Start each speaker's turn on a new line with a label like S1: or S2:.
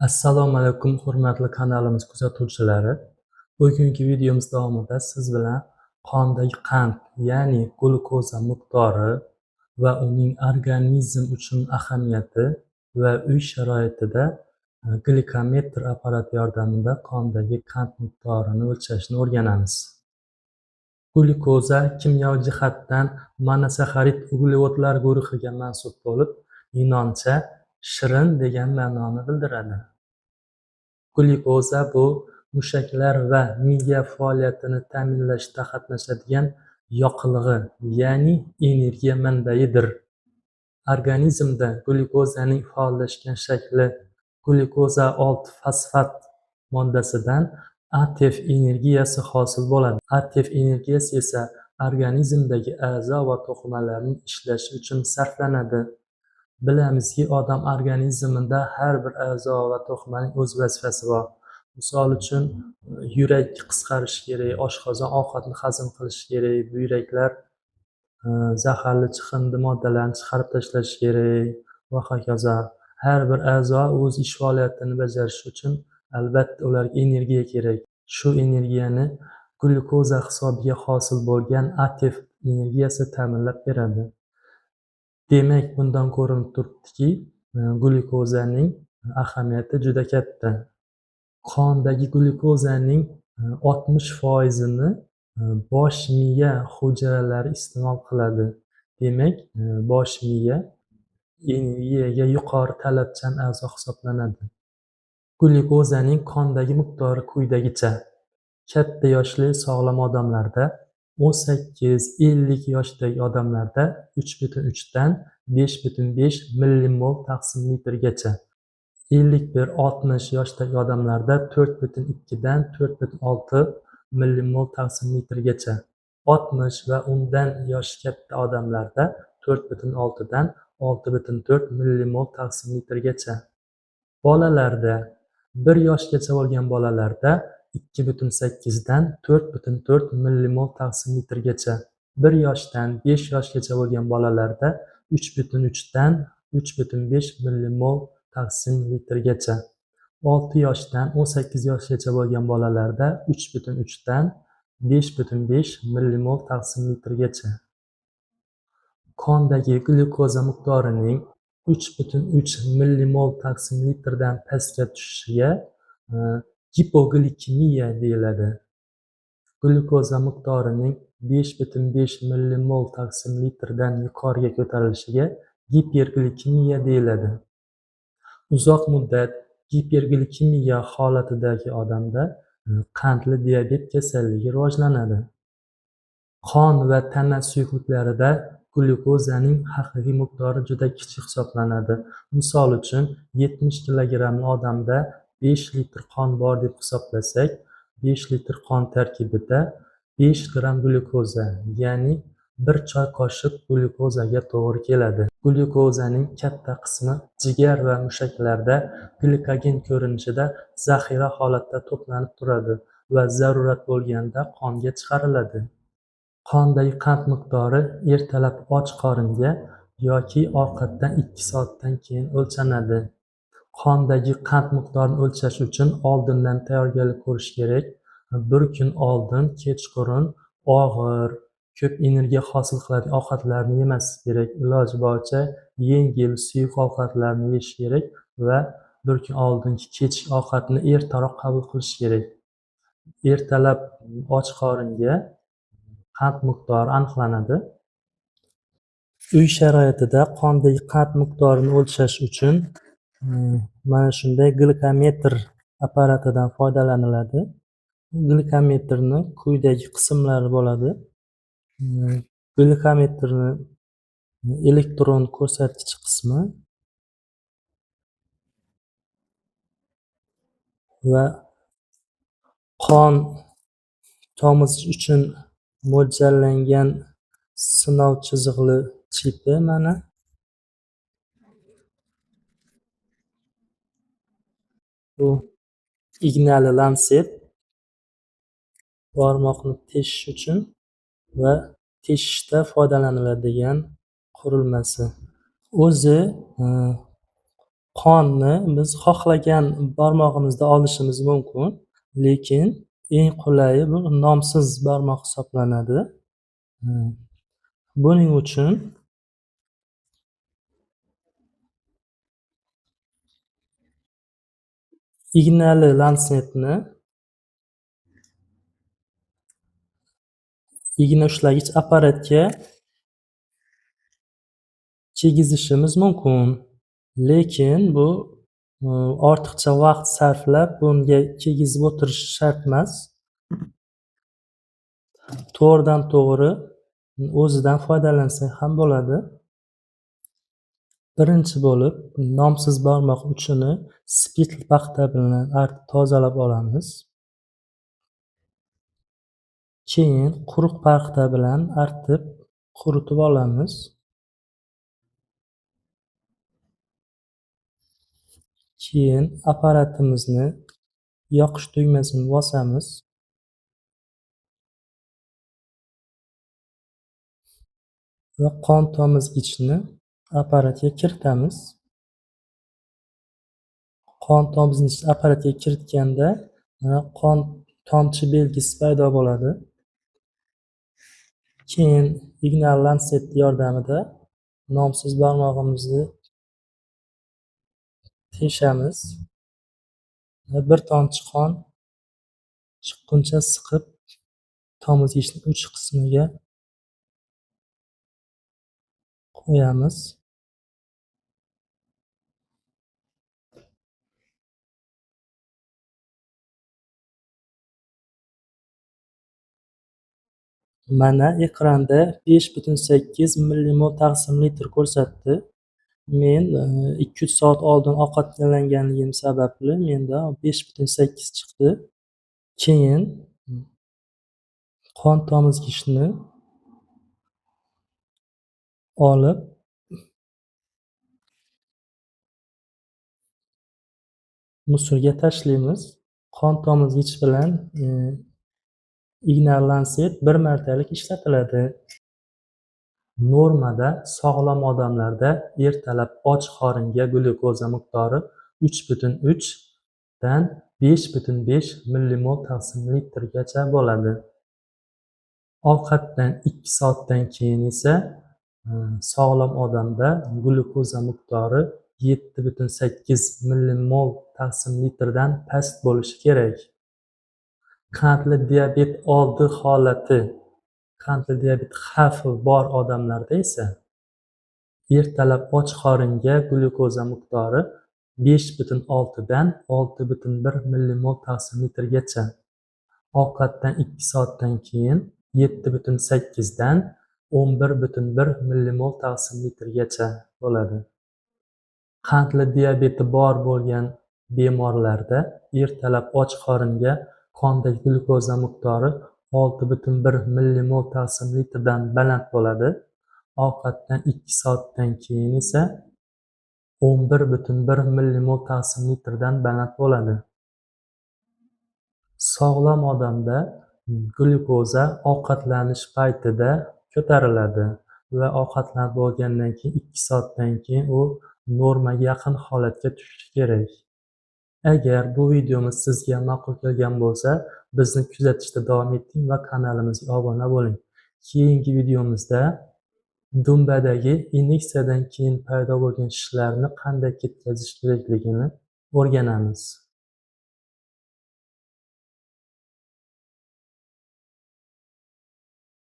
S1: Assalomu alaykum, hurmatli kanalimiz kuzatuvchilari. Bugungi videomiz davomida siz bilan qondagi qand, ya'ni glyukoza miqdori va uning organizm uchun ahamiyati va uy sharoitida glikometr apparati yordamida qondagi qand miqdorini o'lchashni o'rganamiz. Glyukoza kimyoviy jihatdan monosaxarid uglevodlar guruhiga mansub bo'lib, yunoncha shirin degan ma'noni bildiradi. Glyukoza bu mushaklar va miya faoliyatini ta'minlashda qatnashadigan yoqilg'i, ya'ni energiya manbaidir. Organizmda glyukozaning faollashgan shakli glyukoza 6-fosfat moddasidan ATF energiyasi hosil bo'ladi. ATF energiyasi esa organizmdagi a'zo va to'qimalarning ishlashi uchun sarflanadi. Bilamizki, odam organizmida har bir a'zo va to'qimaning o'z vazifasi bor. Misol uchun, yurak qisqarishi kerak, oshqozon ovqatni hazm qilishi kerak, buyraklar zaharli chiqindi moddalarni chiqarib tashlashi kerak va hokazo. Har bir a'zo o'z ish faoliyatini bajarishi uchun albatta ularga energiya kerak. Shu energiyani glyukoza hisobiga hosil bo'lgan ATF energiyasi ta'minlab beradi. Demak, bundan ko'rinib turibdiki, glyukozaning ahamiyati juda katta. Qondagi glyukozaning 60%ini bosh miya hujayralari iste'mol qiladi. Demak, bosh miya energiyaga yuqori talabchan a'zo hisoblanadi. Glyukozaning qondagi miqdori quyidagicha: katta yoshli sog'lom odamlarda 18-50 yoshdagi odamlarda 3,3 dan 5,5 millimol taqsim litrgacha, 51-60 yoshdagi odamlarda 4,2 dan 4,6 millimol taqsim litrgacha, 60 va undan yoshi katta odamlarda 4,6 dan 6,4 millimol taqsim litrgacha. Bolalarda 1 yoshgacha bo'lgan bolalarda 2,8 dan 4,4 millimol taqsim litrgacha, 1 yoshdan 5 yoshgacha bo'lgan bolalarda 3,3 dan 3,5 millimol taqsim litrgacha, 6 yoshdan 18 yoshgacha bo'lgan bolalarda 3,3 dan 5,5 millimol taqsim litrgacha. Qondagi glyukoza miqdorining 3,3 millimol taqsim litrdan pastga tushishiga gipoglikemiya deyiladi. Glyukoza miqdorining 5,5 millimol taqsim litrdan yuqoriga ko'tarilishiga giperglikemiya deyiladi. Uzoq muddat giperglikemiya holatidagi odamda qandli diabet kasalligi rivojlanadi. Qon va tana suyuqliklarida glyukozaning haqiqiy miqdori juda kichik hisoblanadi. Misol uchun, 70 kilogrammli odamda 5 litr qon bor deb hisoblasak, 5 litr qon tarkibida 5 gramm glyukoza, ya'ni 1 choy qoshiq glyukozaga to'g'ri keladi. Glyukozaning katta qismi jigar va mushaklarda glikogen ko'rinishida zaxira holatda to'planib turadi va zarurat bo'lganda qonga chiqariladi. Qondagi qand miqdori ertalab och qoringa yoki ovqatdan 2 soatdan keyin o'lchanadi. Qondagi qand miqdorini o'lchash uchun oldindan tayyorgarlik ko'rish kerak. Bir kun oldin kechqurun og'ir, ko'p energiya hosil qiladigan ovqatlarni yemaslik kerak. Iloji boricha yengil, suyuq ovqatlarni yeyish kerak va bir kun oldingi kechki ovqatni ertaroq qabul qilish kerak. Ertalab och qoringa qand miqdori aniqlanadi. Uy sharoitida qondagi qand miqdorini o'lchash uchun mana shunday glikometr apparatidan foydalaniladi. Glikometrni quyidagi qismlari bo'ladi. Glikometrni elektron ko'rsatkich qismi va qon tomizish uchun mo'ljallangan sinov chiziqli chipi mana. Bu ignali lanset barmoqni teshish uchun va teshishda foydalaniladigan qurilmasi. O'zi Qonni biz xohlagan barmog'imizda olishimiz mumkin, lekin eng qulayi bu nomsiz barmoq hisoblanadi. Buning uchun ignali lansetni igna ushlagich apparatga kiygizishimiz mumkin. Lekin bu ortiqcha vaqt sarflab bunga kiygizib o'tirish shart emas. To'g'ridan to'g'ri o'zidan foydalansak ham bo'ladi. Birinchi bo'lib nomsiz barmoq uchini spirtli paxta bilan artib tozalab olamiz. Keyin quruq paxta bilan artib quritib olamiz. Keyin apparatimizni yoqish tugmasini bosamiz. Va qon tomizgichni apparatga kiritamiz. Qon tomizgichni apparatga kiritganda mana qon tomchi belgisi paydo bo'ladi. Keyin igna lanset yordamida nomsiz barmog'imizni teshamiz va bir tomchi qon chiqquncha siqib tomizgichni uch qismiga qo'yamiz. Mana ekranda 5,8 millimol taqsim litr ko'rsatdi. Men 2-3 soat oldin ovqatlanganligim sababli menda 5,8 chiqdi. Keyin qon tomizgichni olib musulga tashlaymiz. Qon tomizgich bilan igna lanset bir martalik ishlatiladi. Normada sog'lom odamlarda ertalab och qoringa glyukoza miqdori 3,3 dan 5,5 millimol taqsim litrgacha bo'ladi. Ovqatdan 2 soatdan keyin esa sog'lom odamda glyukoza miqdori 7,8 millimol taqsim litrdan past bo'lishi kerak. Qandli diabet oldi holati, qandli diabet xavfi bor odamlarda esa ertalab och qoringa glyukoza miqdori 5,6 dan 6,1 millimol taqsim litrgacha. Ovqatdan 2 soatdan keyin 7,8 dan 11,1 millimol taqsim litrgacha bo'ladi. Qandli diabeti bor bo'lgan bemorlarda ertalab och qoringa qondagi glyukoza miqdori 6,1 millimol taqsim litrdan baland bo'ladi. Ovqatdan 2 soatdan keyin esa 11,1 millimol taqsim litrdan baland bo'ladi. Sog'lom odamda glyukoza ovqatlanish paytida ko'tariladi va ovqatlanib bo'lgandan keyin 2 soatdan keyin u normaga yaqin holatga tushishi kerak. Agar bu videomiz sizga ma'qul kelgan bo'lsa, bizni kuzatishda davom eting va kanalimizga obuna bo'ling. Keyingi videomizda dumbadagi inyeksiyadan keyin paydo bo'lgan shishlarni qanday ketkazish kerakligini o'rganamiz.